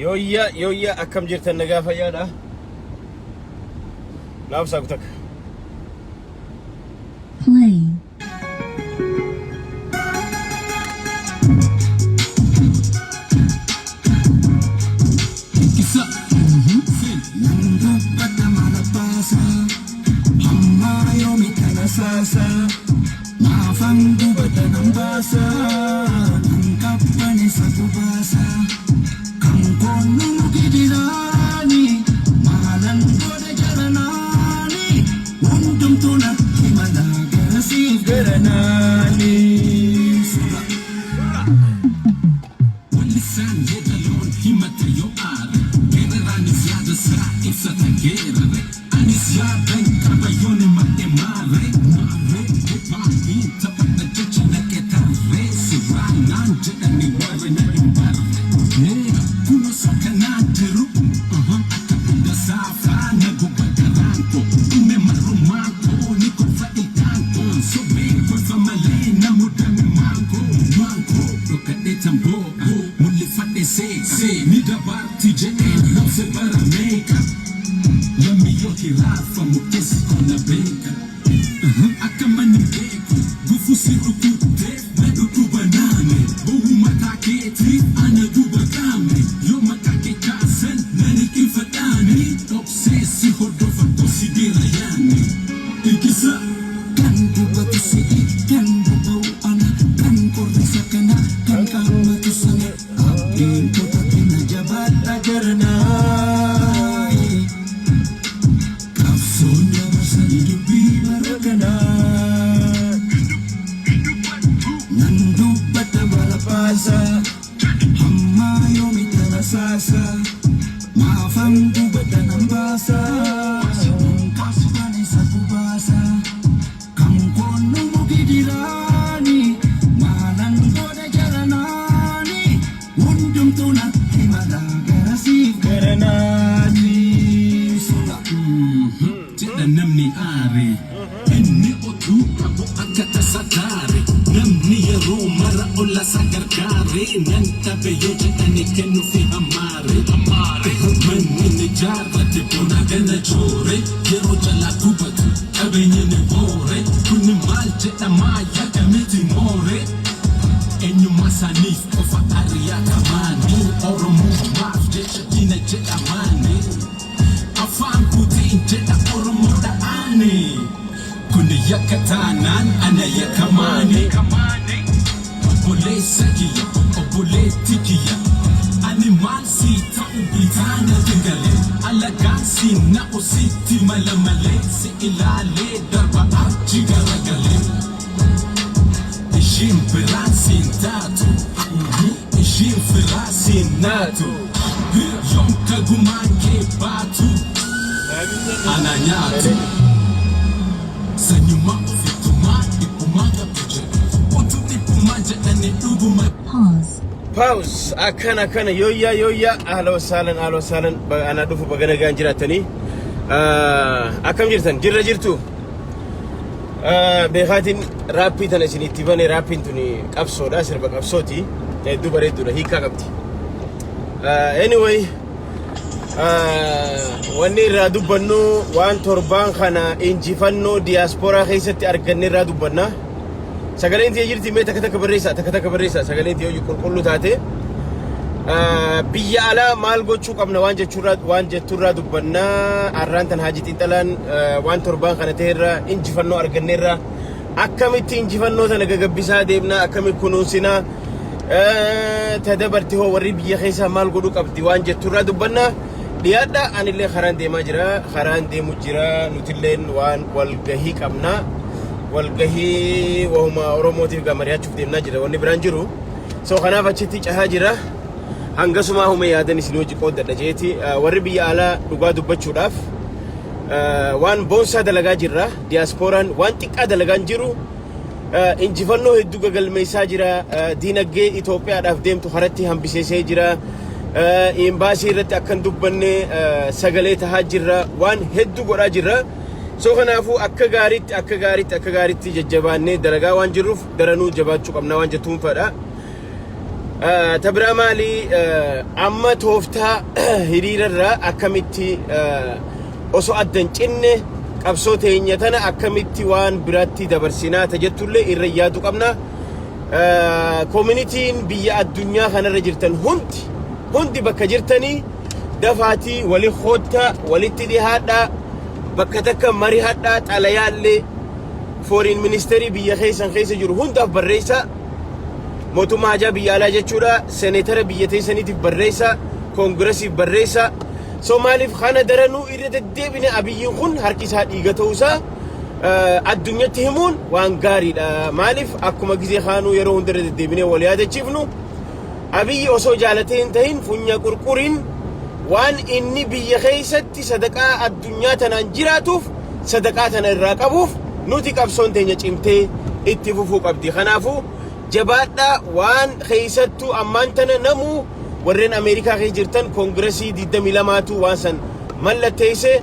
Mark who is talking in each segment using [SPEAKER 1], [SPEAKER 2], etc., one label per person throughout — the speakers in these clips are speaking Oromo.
[SPEAKER 1] Yooyyaa yooyyaa akkam jirtan nagaa fayyaadha. Naaf saaku takka.
[SPEAKER 2] Play.
[SPEAKER 3] Isa. Nan dubbadha mala baasa. Hamma yoomi kana saasa. Maafan gubata nan baasa. Nan qabbanisa gubaasa. Kan koon nu gidiraani. Maalan godhe jaranaani. Hundumtuu natti mala garasiif garanaani. Sura. Wallisaan yeedaloon himata yoo aare, geeraraanis yaada isaa ibsata geerare. Anis yaadan qaba yoon himadhe maare, maare bobaahiin taphadha jecha naqe tarree sirraa naan jedhani warri na hin barre. Kun osoo kanaan jiru akka hunda saafaa na guba garaan koo dhume marrumaan koo ni kolfa ilkaan koo sobeen kolfa malee na mudame maan koo maan koo dhokadhee tamboo mul'ifadhe seeqa ni dabaarti jedheen obse bara meeqa lammi yoo hiraarfamu keessi koo na beeka akka manni beeku gufuu si rukutteef na dhukkuba naame bowwu mataa keetiif ana duuba qaame yoo maqaa kee kaasan na liqimfadhaani dhoksee si hordofa gosi bira yaani Ikisa. Kan dubbatu si'i, kan boba'u ana, kan qorrisa kana, kan qaammatu sana. Abdiin kutatina jabaadha jaranaa. Qabsoon dabarsanii dubbii bara kanaa. Nan dubbadha mala baasa, hamma yoomi tana saasa. Maafan gubadha nan baasa, qabban isa gubaasa. Kan koon dhumu gidiraani, maalan godha jaranaani. Hundumtuu natti mala garasiif garanaani. Sola. Jedha namni aare. Inni otuu qabu akka tasa daare. Namni yeroo mara olla isa gargaare. Nan dhabe yoo jedhani kennuufi hammaare. Manni ni jaarrate bonaa gana joore. Yeroo jalaa gubatu qabeenyi ni boore. Kuni maal jedhamaa yakka miti moore. Eenyummaa isaaniif qofa ari'atamaanii Oromummaaf jecha diina jedhamaanii. Afaan guuteen jedha Oromoodha ani. Kuni yakka taanaan ana yakkamaani. Obboleessa kiyya, obboleetti kiyya. Ani maal sii ta'u bitaa na dingale. Alagaan siin na'u sitti mala malee. Si ilaalee darba achi garagalee. Ishiin biraan siin taatu. Ishiin firaa siin naatu. Yoom kagumaan kee baatu. Ana nyaatu. Sanyummaa ofittummaa dhibbumaa qabdu jedhu. Utuu dhibbumaa jedhanii dhuguma.
[SPEAKER 2] Pause.
[SPEAKER 1] Pause akkana akkana yooyyaa yooyyaa ahla wasaalan ahla wasaalan ana dhufu baga nagaan jiraattanii. Akkam jirtan jirra jirtu. Beekaatiin raappii tana isin itti bane raappiin tuni qabsoodha sirba qabsooti hedduu bareedduudha hiikaa qabdi. Anyway wanni irraa dubbannu waan torbaan kana injifannoo diyaaspooraa keessatti arganne irraa dubbanna. Sagaleen tiyya jirti mee takka takka barreessaa takka takka barreessaa sagaleen tiyya hojii qulqulluu taate. Biyya alaa maal gochuu qabna waan jechuurraa waan jetturraa dubbannaa arraan tan Haaji Xiinxalaan waan torbaan kana ta'erraa injifannoo arganneerraa akkamitti injifannoo tana gagabbisaa deemnaa akkamitti kunuunsinaa ta dabarte hoo warri biyya keessaa maal godhuu qabdi waan jetturraa dubbannaa dhiyaadha anillee karaan deemaa jira karaan deemu jira nutilleen waan walgahii qabna walgahii wahuma Oromootiif gaa mari'achuuf deemnaa jira wanni biraan jiru. So kanaaf achitti cahaa jira. Hangasumaa hume yaadan isin hojii qooddadha jeeti. Warri biyya alaa dhugaa dubbachuudhaaf waan boonsaa dalagaa jirra. Diyaaspooraan waan xiqqaa dalagaan jiru. Injifannoo hedduu gagalmeessaa jira. Diinagdee Itoophiyaadhaaf deemtu karatti hambiseesee jira. Imbaasii irratti akka hin dubbanne sagalee tahaa jirra. Waan hedduu godhaa jirra. So kanaafuu akka gaariitti akka gaariitti akka gaariitti jajjabaannee dalagaa waan jirruuf daranuu jabaachuu qabna waan jettuun fedha. Ta biraa maali? Amma tooftaa hiriirarraa akkamitti osoo addan cinne qabsoo teenya tana akkamitti waan biraatti dabarsinaa ta jettullee irra yaadu qabna. Communityn biyya addunyaa kanarra jirtan hundi hundi bakka jirtanii dafaatii wali koottaa, walitti dhihaadhaa, bakka takka marihadhaa, xalayaallee foreign ministerii biyya keessan keessa jiru hundaaf barreessaa. Mootummaa hajaa biyya alaa jechuudha. Seneetara biyya teessaniitiif barreessaa, koongiresiif barreessaa. So maaliif kana daranuu irra deddeebine Abiyyiin kun harki isaa dhiiga ta'uusaa addunyatti himuun waan gaariidha. Maaliif akkuma gizee kaanuu yeroo hunda irra deddeebinee wal yaadachiifnu, Abiyyi osoo jaalatee hin tahin funya qurquriin waan inni biyya keessatti sadaqaa addunyaa tanaan jiraatuuf, sadaqaa tana irraa qabuuf, nuti qabsoon teenya cimtee itti fufuu qabdi. Kanaafuu jabaadhaa. Waan keessattuu ammaan tana namuu warreen Ameerikaa keessa jirtan, koongiresii 22tu waan san mallatteesse,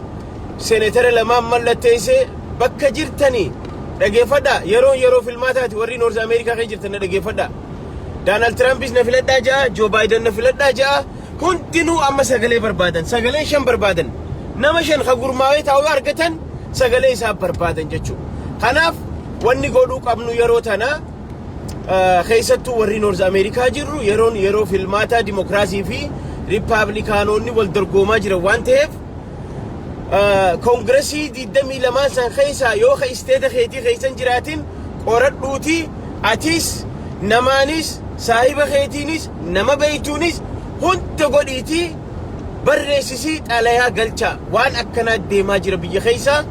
[SPEAKER 1] seenetara lamaan mallatteesse. Bakka jirtanii dhageeffadhaa. Yeroon yeroo filmaataati. Warri North Ameerikaa keessa jirtan na dhageeffadhaa. Donald Trumpis na filadhaa ja'a, Joe Biden na filadhaa ja'a. Hundinuu amma sagalee barbaadan, sagalee shan barbaadan. Nama shan ka gurmaa'ee taa'uu argatan sagalee isaa barbaadan jechuudha. Kanaaf wanni godhuu qabnu yeroo tana, keessattuu warri North Ameerikaa jirru, yeroon yeroo filmaataa dimokiraasii fi riippaabilikaanonni wal dorgomaa jiran waan ta'eef, koongiresii 22 san keessaa yoo ka stateta keetii keessan jiraatin qoradhuutii atis namaanis saahiba keetiinis nama beeytuunis hunda godhiitii barreessisii xalayaa galchaa. Waan akkanaa deemaa jira biyya keessaa.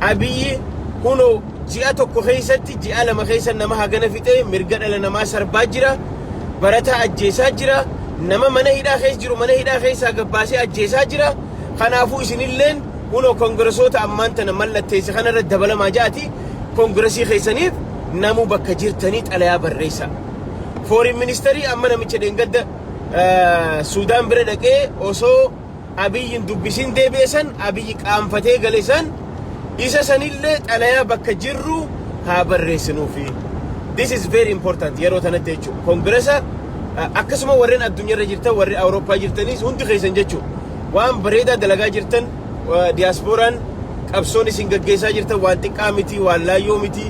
[SPEAKER 1] Abiyyi kunoo ji'a tokko keessatti, ji'a 2 keessa nama hagana fixee mirga dhala namaa sarbaa jira, barataa ajjeesaa jira, nama mana hidhaa keessa jiru mana hidhaa keessaa gabbaasee ajjeesaa jira. Kanaafuu isinilleen kunoo koongiresoota ammaan tana mallatteesse kanarra dabalamaa ja'ati koongiresii keessaniif namuu bakka jirtanii xalayaa barreessa. Foreign ministerii amma namicha dheengadda Suudaan bira dhaqee osoo Abiyyin dubbisin deebi'e san, Abiyyi qaanfatee gale san, isa sanillee xalayaa bakka jirru haa barreessinuufi. This is very important yeroo tanatti jechuudha. Koongiresa akkasuma warreen addunyaarra jirtan, warri Awurooppaa jirtanis hundi keessan jechuudha. Waan bareedaa dalagaa jirtan. Diyaaspooraan qabsoon isin gaggeessaa jirtan waan xiqqaa miti, waan laayyoo miti.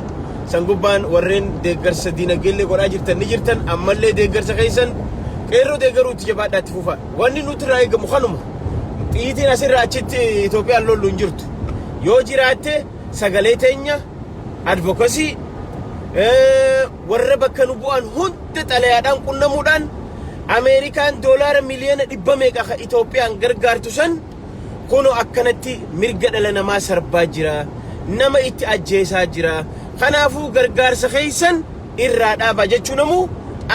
[SPEAKER 1] San gubbaan warreen deeggarsa diinagdeellee godhaa jirtan ni jirtan. Ammallee deeggarsa keessan qeerroo deeggaruu itti jabaadhaa, itti fufa. Wanni nuti irraa eegamu kanuma. Xiyyitiin asirraa achitti Itoophiyaan lollu hin jirtu. Yoo jiraatte sagalee teenya, advocacy, warra bakka nu bu'an hunda xalayaadhaan qunnamuudhaan Ameerikaan doolaara miliyoona dhibba meeqa ka Itoophiyaan gargaartu san kunoo akkanatti mirga dhala namaa sarbaa jira, nama itti ajjeesaa jira, kanaafuu gargaarsa keessan irraa dhaabaa jechuu namuu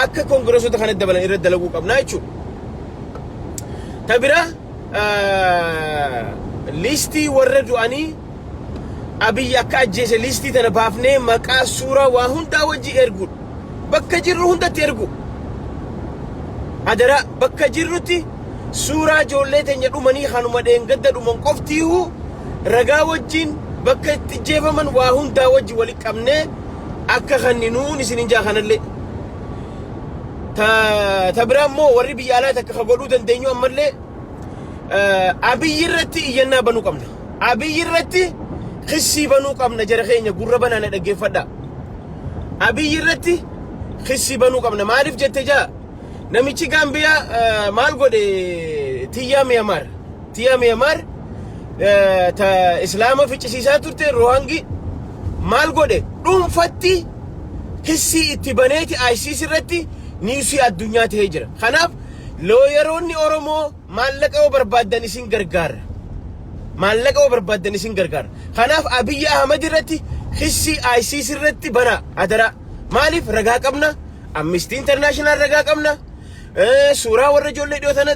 [SPEAKER 1] akka koongireesota kanatti dabalan irra dalaguu qabnaa jechuudha. Ta biraa, liistii warra du'anii Abiyyi akka ajjeese liistii tana baafnee maqaa, suuraa, waa hundaa wajji erguudha. Bakka jirru hundatti ergu. Adaraa bakka jirrutti suuraa ijoollee teenya dhumanii kanuma dheengadda dhuman qoftiihu ragaa wajjin bakka itti ajjeefaman waa hundaa wajji wali qabnee akka kanninuun isin hin jaa kanallee. Ta biraa immoo warri biyya alaa takka ka godhuu dandeenyu ammallee Abiyyi irratti iyyannaa banuu qabna. Abiyyi irratti kissii banuu qabna. Jara keenya, gurra banaa na dhaggeeffadha. Abiyyi irratti kissii banuu qabna. Maaliif jette jaa, namichi Gaambiyaa maal godhe? Tiyyaa Miyamaar. Tiyyaa Miyamaar ta Islaama ficcisiisaa turte Rohangi maal godhe? Dhuunfatti kissii itti baneeti ICC irratti newsii addunyaa ta'ee jira. Kanaaf lawyeroonni Oromoo maallaqa yoo barbaaddan isin gargaara. Maallaqa yoo barbaaddan isin gargaara. Kanaaf Abiyyi Ahmad irratti kissii ICC irratti banaa adaraa. Maaliif ragaa qabna? Amnesty International ragaa qabna. Suuraa warra ijoollee dhiyoo tana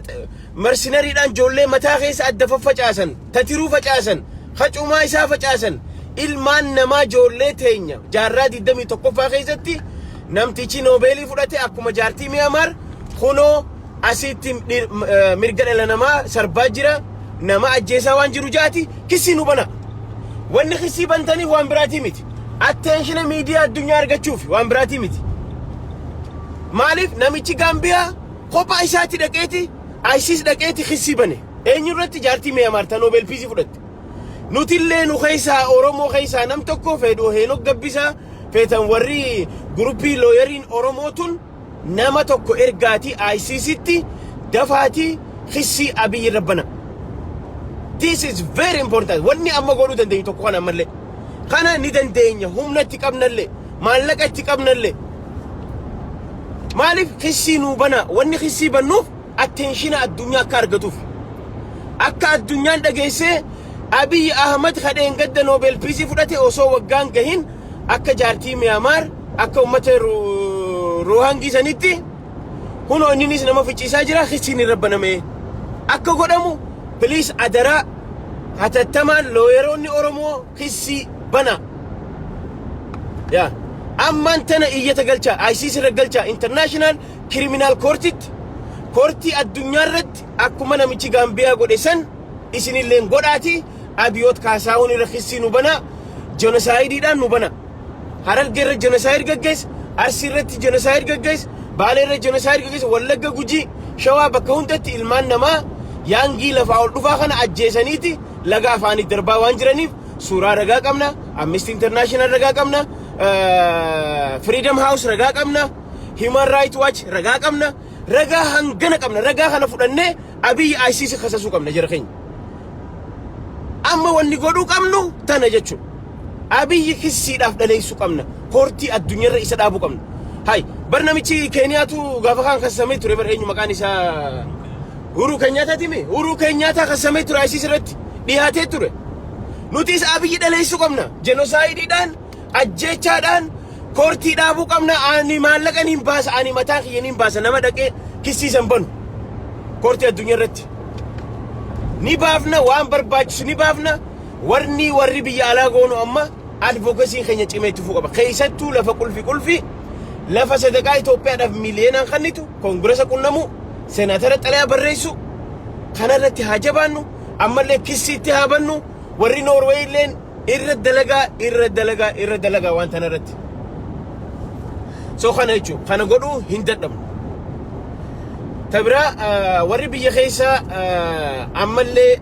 [SPEAKER 1] mercenarydhaan ijoollee mataa keessa adda faffacaasan, tatiruu facaasan, hacumaa isaa facaasan, ilmaan namaa ijoollee teenya jaarraa 21ffaa keessatti namtichi noobeelii fudhate akkuma jaartii Miyamaar kunoo asitti mirga dhala namaa sarbaa jira, nama ajjeesaa waan jiru jaati kissii nu bana. Wanni kissii bantaniif waan biraatii miti. Attention miidiyaa addunyaa argachuuf, waan biraatii miti. Maaliif namichi Gaambiyaa kophaa isaatti dhaqeeti ICC dhaqeeti kissii bane? Eenyurratti? Jaartii Myanmar ta Nobel Peace fudhatte. Nutillee nu keessaa, Oromoo keessaa nam tokko fedhu, Heenok Gabbisaa feetan, warri guruppii lawyeriin Oromoo tun nama tokko ergaatii ICCtti dafaatii kissii Abiyyi irra bana. This is very important. Wanni amma godhuu dandeenyu tokko kana ammallee. Kana ni dandeenya, humna itti qabnallee, maallaqa itti qabnallee. Maaliif kissii nuu bana? Wanni kissii bannuuf attention addunyaa akka argatuuf. Akka addunyaan dhageessee Abiy Ahmad kadheen gadda Nobel Peace fudhate osoo waggaan gahin akka jaartii Myanmar, akka uummata Rohingya sanitti kunoo inninis nama ficciisaa jira, kissiin irra baname. Akka godhamu please adaraa hatattamaan lawyeroonni Oromoo kissii bana. Yaa ammaan tana iyyata galchaa, ICC irra galchaa, International Criminal Courtitti, courtii addunyaa irratti akkuma namichi Gaambiyaa godhe san isinilleen godhaati Abiyoot Kaasaawun irra kissii nu bana, genocideiidhaan nu bana. Harargee irra genocide gaggeesse, Arsii irratti genocide gaggeesse, Baalee irra genocide gaggeesse, Wallagga, Gujii, Shawaa bakka hundatti ilmaan namaa yaangii lafaa ol dhufaa kana ajjeesaniiti laga afaanii darbaa waan jiraniif suuraa ragaa qabna, Amnesty International ragaa qabna, Freedom House ragaa qabna, Human Rights Watch ragaa qabna, ragaa hangana qabna. Ragaa kana fudhannee Abiyyi ICC kasasuu qabna jara keenya. Amma wanni godhuu qabnu tana jechuudha. Abiyyi kissiidhaaf dhaleessuu qabna. Courtii addunyaarra isa dhaabuu qabna. Hay, bar namichi Keeniyaatu gaafa kaan kassamee ture bar, eenyu maqaan isaa? Uhuru Kenyaataati mi? Uhuru Kenyaataa kassamee ture, ICC irratti dhiyaatee ture. Nutis Abiyyi dhaleessuu qabna. Genocideiidhaan, ajjeechaadhaan courtii dhaabuu qabna. Ani maallaqa niin baasa, ani mataa kiyya niin baasa, nama dhaqee kissiisan banu. Courtii addunyaa irratti. Ni baafna, waan barbaachisu ni baafna. Warri biyya alaa goonu amma advocacyn keenya cimee itti fufuu qaba. Keessattuu lafa qulfi qulfi, lafa sadaqaa Itoophiyaadhaaf miiliyoonaan kennitu, koongiresa qunnamu, seenaatara xalayaa barreessu, kanarratti haa jabaannu, ammallee kissiitti haa bannu. Warri Noorweey illeen irra dalagaa, irra dalagaa, irra dalagaa waan tanarratti. So kana jechuun kana godhuu hin dadhabnu. Tabiraa warri biyya keessaa ammallee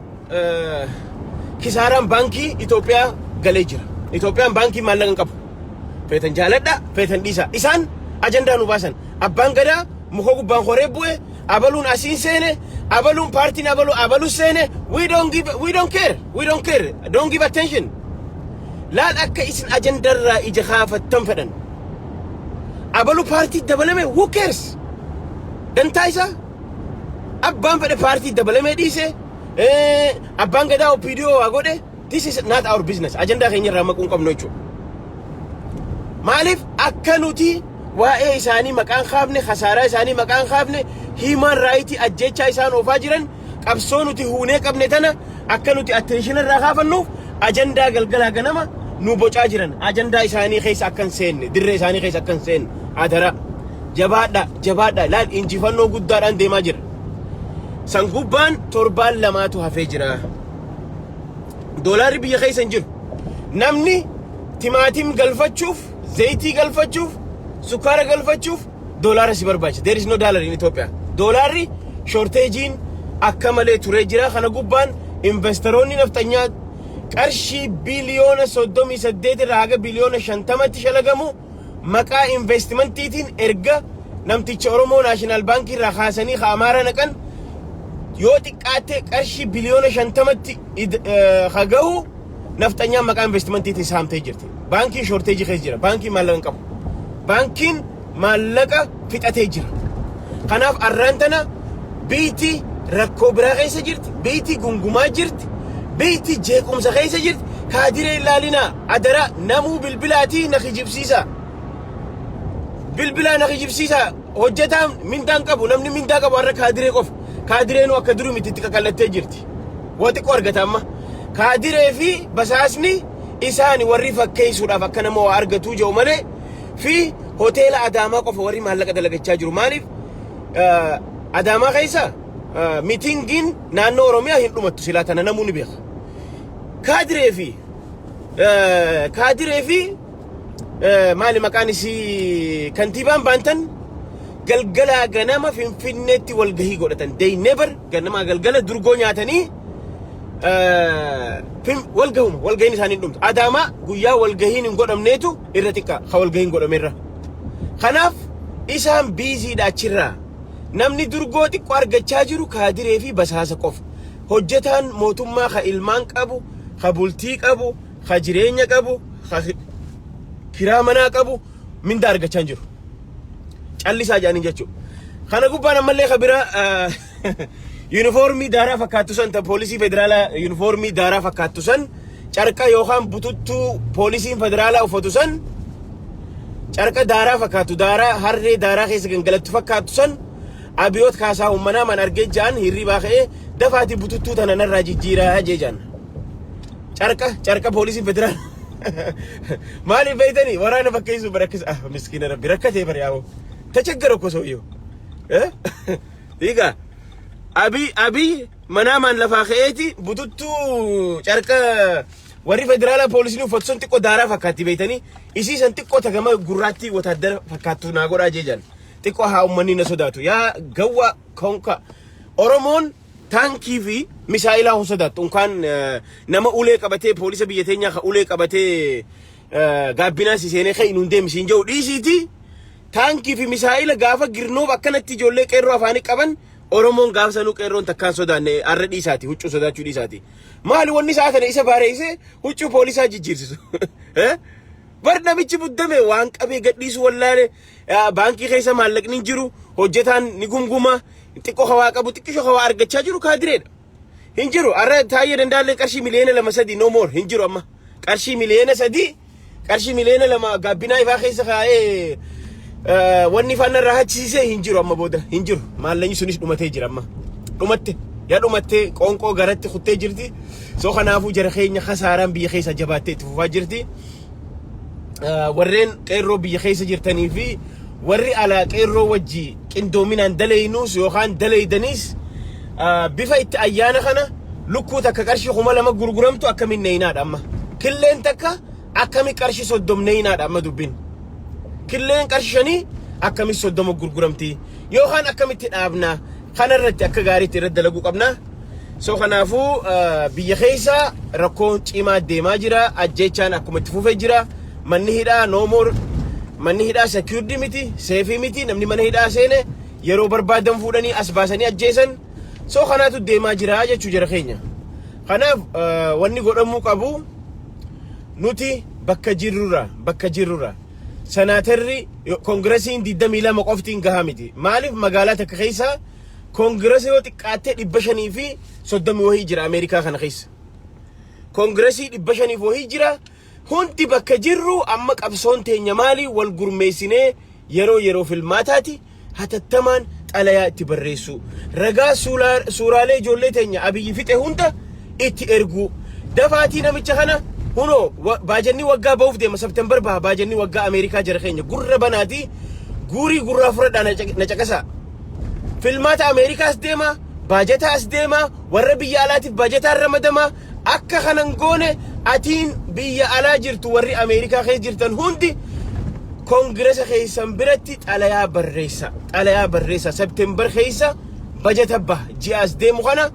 [SPEAKER 1] kisaaraan baankii Itoophiyaa galee jira. Itoophiyaan baankii maallaqa hin qabu. Feetan jaaladha, feetan dhiisa. Isaan ajandaa nu baasan. Abbaan gadaa muka gubbaan horee bu'e, abaluun asiin seene, abaluun paartiin abaluu abaluu seene, we don't give, we don't care, we don't care, don't give attention. Laal akka isin ajandarraa ija kaafattan fedhan. Abaluu paartii dabalame, who cares? Dantaa isaa abbaan fedhe paartii dabalamee dhiise, abbaan gadaa OPDO waa godhe, this is not our business. Ajandaa keenya irraa maquu hin qabnu jechuudha. Maaliif akka nuti waa'ee isaanii maqaan kaafne, khasaaraa isaanii maqaan kaafne, human right ajjechaa isaan oofaa jiran, qabsoo nuti huunee qabne tana akka nuti attention irraa kaafannuuf ajandaa galgalaa ganama nu bocaa jiran. Ajandaa isaanii keessa akka hin seenne, dirree isaanii keessa akka hin seenne adara jabaadha, jabaadha. Laal, injifannoo guddaadhaan deemaa jira. San gubbaan torbaan lamaatu hafee jira. Doolaarri biyya keessa hin jiru. Namni timaatim galfachuuf, zayitii galfachuuf, sukkaara galfachuuf doolaara si barbaachisa. There is no dollar in Ethiopia. Doolaarri shortageiin akka malee turee jira. Kana gubbaan investoroonni nafxanyaa qarshii biliyoona 38 irraa haga biliyoona 50tti shalagamu maqaa investmentiitiin erga namticha Oromoo National Baankii irraa kaasanii ka Amaara naqan, yoo xiqqaatte qarshii biliyoona 50tti ka gahu nafxanyaan maqaa investmentiitiin saamtee jirti. Baankiin shortage keessa jira. Baankiin maallaqa hin qabu. Baankiin maallaqa fixatee jira. Kanaaf arraan tana biitti rakkoo biraa keessa jirti. Biitti gungumaa jirti. Biitti jeequmsa keessa jirti. Kaadiree ilaalinaa, adara namuu bilbilaatii na kijibsiisa. Bilbilaa na kijibsiisa. Hojjetaan mindaan qabu, namni mindaa qabu har'a kaadiree qofa. Kaadireenuu akka durii miti, itti qaqallattee jirti. Waa xiqqoo argata amma. Kaadiree fi basaasni isaan warri fakkeessuudhaaf akka nama waa argatuu jiru malee fi hoteela Adaamaa qofa warri maallaqa dalagachaa jiru. Maaliif Adaamaa keessa meetingiin naannoo Oromiyaa hin dhumattu, silaa tana namuu ni beeka. Kaadiree fi maali maqaan isii, kantiibaan baantan Galgalaa ganama Finfinneetti walgahii godhatan. They never ganamaa galgala durgoo nyaatanii walgahuma, walgahiin isaanii hin dhumtu. Adaamaa guyyaa walgahiin hin godhamneetu irra xiqqaa ka walgahiin godhamerra. Kanaaf isaan busy dha achirraa. Namni durgoo xiqqoo argachaa jiru kaadiree fi basaasa qofa. Hojjetaan mootummaa ka ilmaan qabu, ka bultii qabu, ka jireenya qabu, ka kiraa manaa qabu minda argachaa hin jiru. Callisaa jedhanii jechuudha. Kana gubbaan ammallee ka bira yuunifoormii daaraa fakkaattu san, ta poolisii federaalaa, yuunifoormii daaraa fakkaattu san, carqa yookaan bututtuu poolisiin federaalaa uffatu san, carqa daaraa fakkaattu, daaraa harree daaraa keessa gangalattu fakkaattu san, Abiyoot Kaasaa uummanaa man argee ja'an hirribaa ka'ee dafaati bututtuu tana narraa jijjiiraa jee ja'an. Carqa poolisiin federaalaa maaliif beeytanii waraana fakkeessuu barakkisa. Ah, miskiina rabbi, rakkatee bari yaa'u tachaggara ko sooyyoo. Hiika Abiy manaamaan lafaa ka'eeti bututtuu carqa warri federaalaa poolisiin uffatu sun xiqqoo daaraa fakkaatti beeytanii, isii san xiqqoo tagama gurraattii wotaaddara fakkaattu naa godhaa jee jaan. Xiqqoo haa uummanni na sodaatu. Yaa gawwa konka, Oromoon taankii fi misaa'ilaa hin sodaattu. Unkaan nama ulee qabatee, poolisa biyya teenyaa ka ulee qabatee gaabbinaa si seenee ka'in hin deemsiin jiru dhiisiiti. Taankii fi misaa'ila gaafa girnoof akkanatti ijoollee qeerroo afaanii qaban, Oromoon gaafa sanuu qeerroon takkaan sodaanne. Arra dhiisaati huccuu sodaachuu dhiisaati. Maali wanni isaa kana isa baareessee huccuu poolisaa jijjiirsisu? Bar namichi buddame waan qabee gadhiisu wallaale. Baankii keessa maallaqni hin jiru, hojjetaan ni gunguma, xiqqoo hawaa qabu, xiqqisho hawaa argachaa jiru kaadireedha. Hin jiru. Arra Taayyee Dandaallee qarshii miliyoona 2 3 no more hin jiru amma. Qarshii miliyoona 3, qarshii miliyoona 2 gaabbinaa ifaa keessa kaa'ee wanni ifaan irraa hachisiisee hin jiru amma booda hin jiru. Maallaqni sunis dhumatee jira amma. Dhumatte. Yaa dhumattee qoonqoo garatti kuttee jirti. So kanaafuu jara keenya, kasaaraan biyya keessa jabaattee itti fufaa jirti. Warreen qeerroo biyya keessa jirtanii fi warri alaa qeerroo wajji qindoominaan daleeynuus yookaan daleeydaniis, bifa itti ayyaana kana lukkuu takka qarshii 2000 gurguramtu akkamiin neeynaadha amma. Killeen takka akkami qarshii 30 neeynaadha amma dubbiin. Killeen qarshii 5 akkami 30 gurguramti yookaan akkamitti dhaabna, kanarratti akka gaariitti irratti dalaguu qabna. So kanaafuu biyya keessa rakkoon cimaa deemaa jira. Ajjeechaan akkuma itti fufee jira. Manni hidhaa no more, manni hidhaa secured miti, safe miti. Namni mana hidhaa seene yeroo barbaadan fuudhanii as baasanii ajjeesan. So kanaatu deemaa jira jechuu jira keenya. Kanaaf wanni godhamuu qabu, nuti bakka jirrurra sanaatarri koongiresiin 22 qoftiin gahaa miti. Maaliif magaalaa takka keessa koongiresa yoo xiqqaattee 530 wahii jira Ameerikaa kana keessa. Koongiresii 500 wahii jira. Hundi bakka jirru amma qabsoon teenya maali? Wal gurmeessinee yeroo yeroo filmaataati hatattamaan xalayaa itti barreessu. Ragaa suuraalee ijoollee teenya Abiyyi fixe hunda itti erguu. Dafaatii namicha kana hunoo baajanni waggaa bahuuf deema, September baha baajanni waggaa Ameerikaa. Jara keenya, gurra banaati guurii gurraa fudhadhaa na caqasaa. Filmaata Ameerikaas deema, baajataas deema, warra biyya alaatiif baajataan ramadama. Akka kanan goone, atiin biyya alaa jirtu, warri Ameerikaa keessa jirtan hundi koongiresa keessan biratti xalayaa barreessa. Xalayaa barreessa. September keessa bajata baha. Ji'aas deemu kana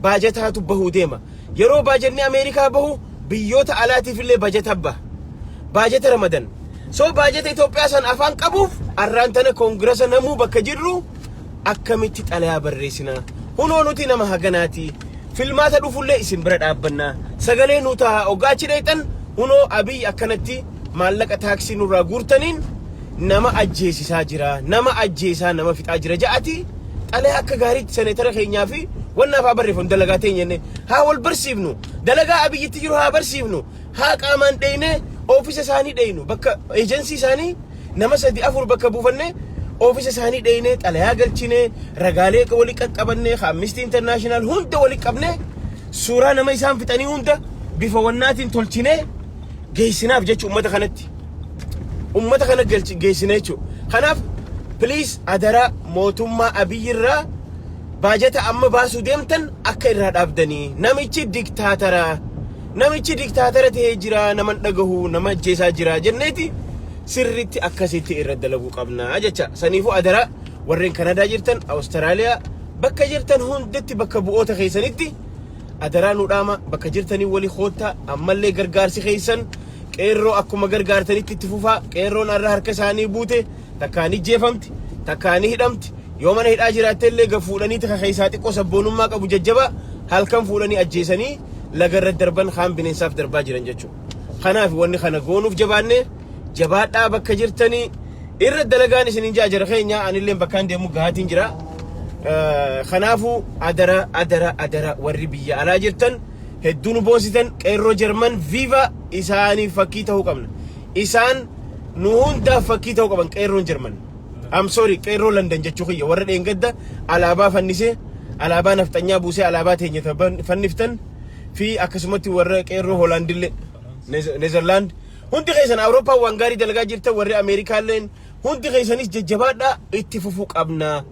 [SPEAKER 1] baajataatu bahuu deema. Yeroo baajanni Ameerikaa bahu biyyoota alaatiif illee bajata baha. Baajata ramadan. So baajata Itoophiyaa san afaan qabuuf arraan tana koongiresa namuu bakka jirru akkamitti xalayaa barreessina? Hunoo nuti nama haganaati. Filmaata dhufullee isin bira dhaabbannaa. Sagalee nu ta'a oggaachi dheexan, hunoo Abiy akkanatti maallaqa taaksii nurraa guurtaniin nama ajjeesisaa jira. Nama ajjeesaa, nama fixaa jira ja'ati xalayaa akka gaariitti seneetara keenyaa fi wanna afaa barreeffamu dalagaa teenya jennee haa wal barsiifnu. Dalagaa Abiyyitti jiru haa barsiifnu. Haa qaamaan dheeyne, oofisa isaanii dheeynu, bakka eejensii isaanii nama sadi afur bakka buufanne, oofisa isaanii dheeyne, xalayaa galchine, ragaalee walii qaqqabanne, Amnesty International hunda walii qabne, suuraa nama isaan fixanii hunda bifa wannaatiin tolchine geessinaaf jechu ummata kanatti. Ummata kana geessine jechuudha. Kanaaf please adaraa mootummaa Abiyyirraa baajata amma baasuu deemtan akka irraa dhaabdanii, namichi diktaatara, namichi diktaatara ta'ee jira, nama dhagahu, nama ajjeesaa jira jenneeti sirritti akkasitti irra dalaguu qabna jecha. Saniifuu adaraa Warreen Kanadaa jirtan, Awustiraaliyaa, bakka jirtan hundatti bakka bu'oota keessanitti adaraa nu dhaama. Bakka jirtanii walii koottaa. Ammallee gargaarsi keessan qeerroo akkuma gargaartanitti itti fufaa. Qeerroon har'a harka isaanii buute takkaan ijjeefamti, takkaan hidhamti. Yoo mana hidhaa jiraatte illee fuudhanii taka keessaa xiqqoo sabboonummaa qabu jajjabaa halkan fuudhanii ajjeesanii laga irra darban, kaan bineensaaf darbaa jiran jechuudha. Kanaaf wanni kana goonuuf jabaanne. Jabaadhaa, bakka jirtanii irra dalagaan isinin jaa. Jara keenya, anillee bakkaan deemu gahaatiin jira. Kanaafuu adara, adara, adara, warri biyya alaa jirtan hedduu nu boonsitan. Qeerroo Jarman, viva! Isaaniif fakkii ta'uu qabna. Isaan nu hundaaf fakkii ta'uu qaban, qeerroon Jarman. I'm sorry, qeerroo London jechuu kiyya. Warra dheengadda alaabaa fannisee, alaabaa nafxanyaa buusee, alaabaa teenya fanniftan fi akkasumatti warra qeerroo Hoolaandillee, Neezerlaand, hundi keessan Awurooppaa waan gaarii dalagaa jirtan, warri Ameerikaalleen hundi keessanis jajjabaadhaa, itti fufuu qabna.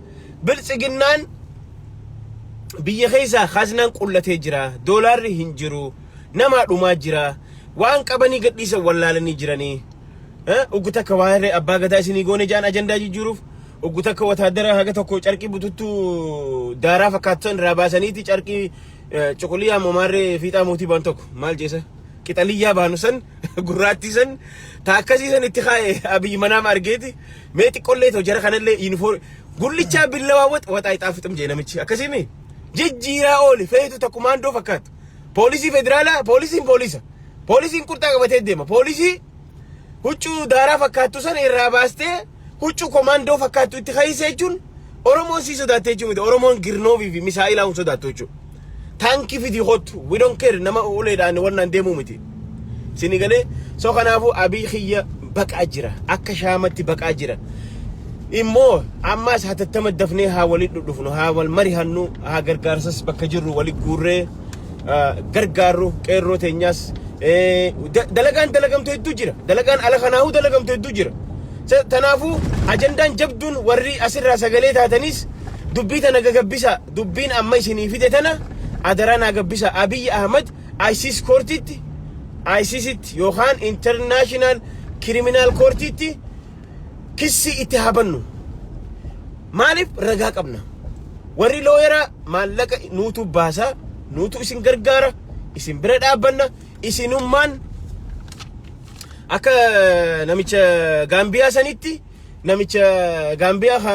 [SPEAKER 1] Biltsiginnaan biyya keessaa khaznaan qullatee jira. Doolaarri hin jiru. Namaa dhumaa jira. Waan qabanii gadhiisan wallaalanii jiranii. Uggu takka waa'ee abbaa gadaa isinii goone jaan ajandaa jijjiiruuf, uggu takka wataadara haga tokko carqii bututtuu daaraa fakkaattu irraa baasaniiti carqii cuquliyaa momaarree fiixaa mootii baan tokko maal jeesa qixaliyyaa baanu san gurraattii san ta akkasii san itti kaa'e. Abiyyi manaama argeeti mee xiqqollee ta'u jara kanallee yuunifoorm gullichaa billawaa wax waxaa ixaafixum jee namichi akkasiimi jijjiiraa ooli. Feetu takkumaandoo fakkaatu poolisii federaalaa, poolisiin poolisa, poolisiin qurxaa qabatee deema. Poolisii huccuu daaraa fakkaattu sana irraa baastee huccuu komaandoo fakkaattu itti kaayise jechuun Oromoon sii sodaatte jechuun miti. Oromoon girnoovii fi misaa'ilaa hin sodaattu jechuudha. Taankii fidii kottu, we don't care, nama uleedhaan wannaan deemuu miti. Sini galee? So kanaafuu Abiy kiyya baqaa jira, akka shaamatti baqaa jira. Immoo ammaas hatattama dafnee haa walitti dhufnu, haa wal marihannu, haa gargaarsas bakka jirru wali guurree gargaarru qeerroo teenyaas. Dalagaan dalagamtu hedduu jira. Dalagaan ala kanaahuu dalagamtu hedduu jira. Tanaafuu ajandaan jabduun warri asirraa sagalee taatanis dubbii tana gagabbisa. Dubbiin amma isinii fide tana adaraa naa gabbisa. Abiy Ahmad ICC courtitti, ICCtti yookaan International Criminal Courtitti kissii itti haa bannu. Maaliif? Ragaa qabna. Warri lawyeraa maallaqa nuutu baasaa, nuutu isin gargaara, isin bira dhaabbanna, isinummaan akka namicha Gaambiyaa sanitti, namicha Gaambiyaa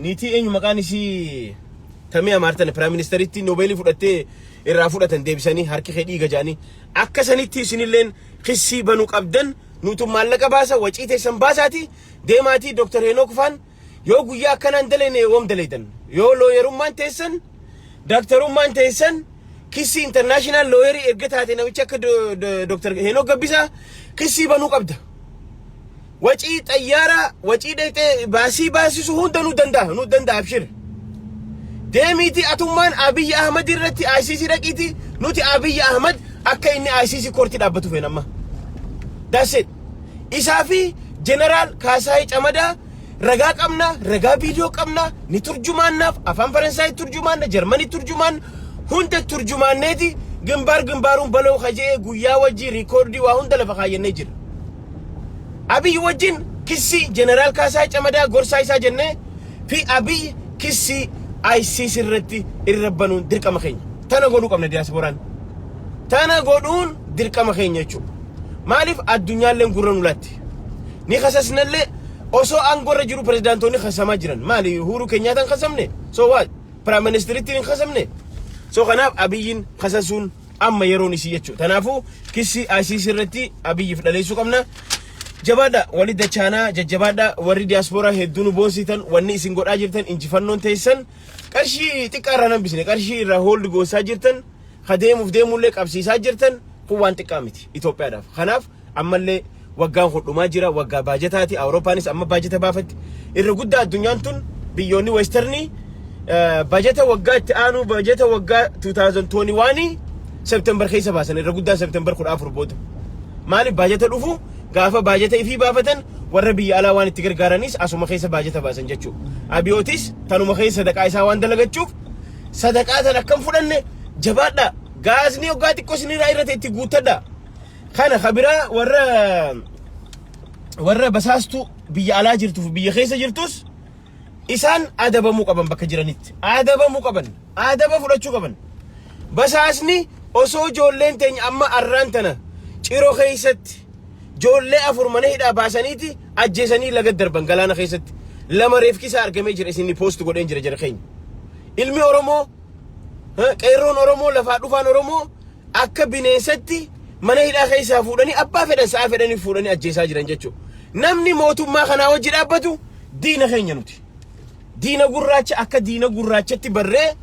[SPEAKER 1] niitii eenyu maqaan isii tamee amaartan prime ministeritti noobeelii fudhattee irraa fudhatan deebisanii harki kee dhiiga jedhanii, akka sanitti isinilleen kissii banuu qabdan. Nutu maallaqa baasa, wacii teessan baasaati deemaatii Dr. Henook faan yoo guyyaa akkanaan dalene woom daleedan, yoo lawyerummaan teessan, daaktarummaan teessan, kissii international lawyerii erga taate, namicha akka Dr. Henook Gabbisaa kissii banuu qabda. Wacii xayyaaraa, wacii dheexee baasii baasisu hunda nu danda'a, nu danda'a, abshir. Deemiiti atummaan Abiy Ahmad irratti ICC dhaqiiti. Nuti Abiy Ahmad akka inni ICC courtii dhaabbatu feena amma. That's it. Isaa fi Jeneraal Kaasaayii Camadaa ragaa qabna, ragaa viidiyoo qabna, ni turjumaannaaf, afaan Faransaayii turjumaanna, Jarmanii turjumaan, hunda turjumaanneeti ግንባር ግንባሩን baloo kajee guyyaa wajjii recordii waa hunda lafa kaayyannee jira. Abiy wajjin kissii Jeneraal Kaasaayii Camadaa gorsaa isaa jennee fi Abiy kissii ICC irratti irra banuun dirqama keenya. Tana godhuu qabna diyaaspooraan. Tana godhuun dirqama keenya jechuudha. Maaliif? Addunyaalleen gurra nu laatti. Ni kasasnallee osoo aangorra jiru pirezidaantoonni kasamaa jiran. Maali, Uhuru Keenyaataan kasamne? So what? Prime ministeerittiin hin kasamne? So kanaaf Abiyyiin kasasuun amma yeroon isii jechuudha. Kanaafuu kissii ICC irratti Abiyyiif dhaleessuu qabna. Jabaadha, wali dachaanaa, jajjabaadha. Warri diyaaspooraa hedduu nu boonsitan, wanni isin godhaa jirtan, injifannoon teessan qarshii xiqqaa irraa hambisne, qarshii irraa hold goosaa jirtan, ka deemuuf deemullee qabsiisaa jirtan kun waan xiqqaa miti Itoophiyaadhaaf. Kanaaf ammallee waggaan hodhumaa jira, waggaa baajataati. Awurooppaanis amma baajata baafatti. Irra guddaa addunyaan tun, biyyoonni westernii, baajata waggaa itti aanu, baajata waggaa 2021 September keessa baasan, irra guddaa September 14 booda. Maaliif? Baajata dhufu gaafa baajata ifii baafatan warra biyya alaa waan itti gargaaranis asuma keessa baajata baasan jechuudha. Abiyootis tanuma keessa sadaqaa isaa waan dalagachuuf sadaqaa tan akkam fudhanne. Jabaadha. Gaazni waggaa xiqqoo isinirraa irra itti guuttadha. Kana kabiraa warra basaastuu biyya alaa jirtuuf biyya keessa jirtus Isaan adabamuu qaban bakka jiranitti. Adabamuu qaban. Adaba fudhachuu qaban. Basaasni osoo ijoolleen teenya amma arraan tana Ciroo keessatti ijoollee afur mana hidhaa baasaniiti ajjeesanii laga darban galaana keessatti. Lama reefki isaa argamee jira, isin post godheen jira jara keenya. Ilmi Oromoo, qeerroon Oromoo, lafaa dhufaan Oromoo akka bineensatti mana hidhaa keessaa fuudhanii abbaa fedhan sa'a fedhanii fuudhanii ajjeesaa jiran jechuudha. Namni mootummaa kanaa wajji dhaabbatu diina keenya nuti. Diina gurraacha akka diina gurraachatti barree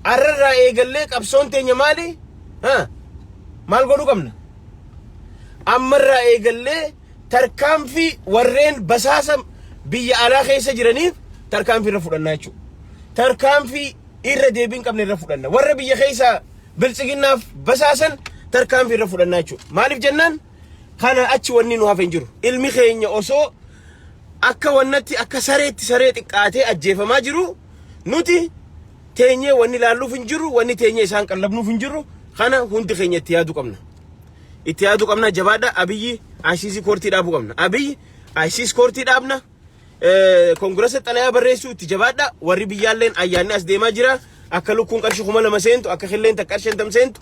[SPEAKER 1] arrarraa eegallee qabsoon teenya maali? Maal godhuu qabna? Ammarraa eegallee tarkaanfii warreen basaasa biyya alaa keessa jiraniif tarkaanfii irra fudhannaa jechuudha. Tarkaanfii irra deebiin qabne irra fudhanna. Warra biyya keessaa biltsiginnaaf basaasan tarkaanfii irra fudhannaa jechuudha. Maaliif jennaan, kana achi wanni nu hafe hin jiru. Ilmi keenya osoo akka wannatti akka sareetti saree xiqqaatee ajjeefamaa jiru, nuti teenyee wanni laalluuf hin jiru, wanni teenyee isaan qallabnuuf hin jiru. Kana hundi keenya itti yaaduu qabna. Itti yaaduu qabna, jabaadha. Abiyyi ICC courtii dhaabuu qabna. Abiyyi ICC courtii dhaabna. Koongirasa xalayaa barreessuu itti jabaadha. Warri biyyaalleen ayyaanni as deemaa jira. Akka lukkuun qarshii 2000 seentu, akka killeen takka qarshii 50 seentu.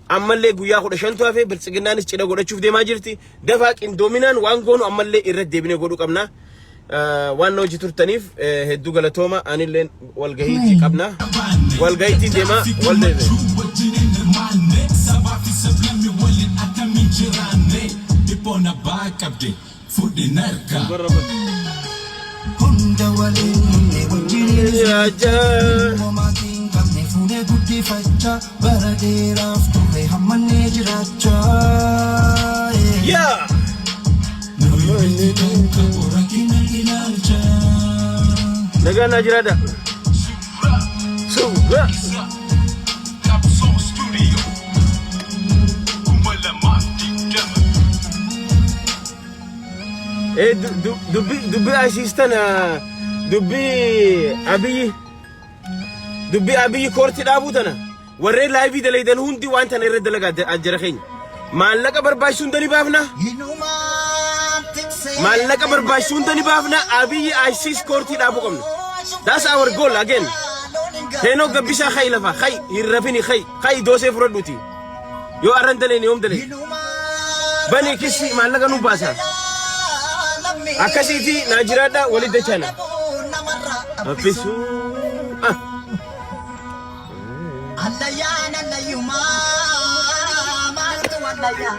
[SPEAKER 1] Ammallee guyyaa 15tu hafe, biltsiginnaanis cidha godhachuuf deemaa jirti. Dafaa qindoominaan waan goonu ammallee irra deebinee godhuu qabna. Waan na hojii turtaniif hedduu galatooma. Anilleen walgahiitti qabna. Walgahiitti deema wal deeme.
[SPEAKER 3] Wajjin hirmaanne, sabaa fi sablammi waliin akkamiin jiraanne, dhiphoon abbaa qabde fudhi narka.
[SPEAKER 2] Hunda waliin wajjin
[SPEAKER 1] Jiraachaa.
[SPEAKER 2] Homaatiin qabne fuunee guddifachaa bara dheeraaf turre hammannee jiraachaa.
[SPEAKER 1] Yaa!
[SPEAKER 3] Nuyi qabu rakkina ilaalcha.
[SPEAKER 1] Nagaa naa jiraadha. Suuraa.
[SPEAKER 3] Qabsoo Studio 2020.
[SPEAKER 1] Dubbii ICC tana, dubbii Abiyyi courtii dhaabuu tana, warreen live dalaydan hundi waan tana irra dalagaa jara keenya. Maallaqa barbaachisu hunda ni baafna. Maallaqa barbaachisu hunda ni baafna. Abiyyi ICC courtii dhaabuu qabna. That's our goal again. Heenoo Gabbisaa, khayi lafa khayi, hin rafini, khayi khayi, doosee fudhadhuuti. Yoo arran daleen yoom daleen? Bani kissi maallaqa nu baasa. Akkasiiti, naa jiraadha, walit dachana. Affisuu. Ah.
[SPEAKER 2] Allayyaan allayyumaa maaltu allayyaa?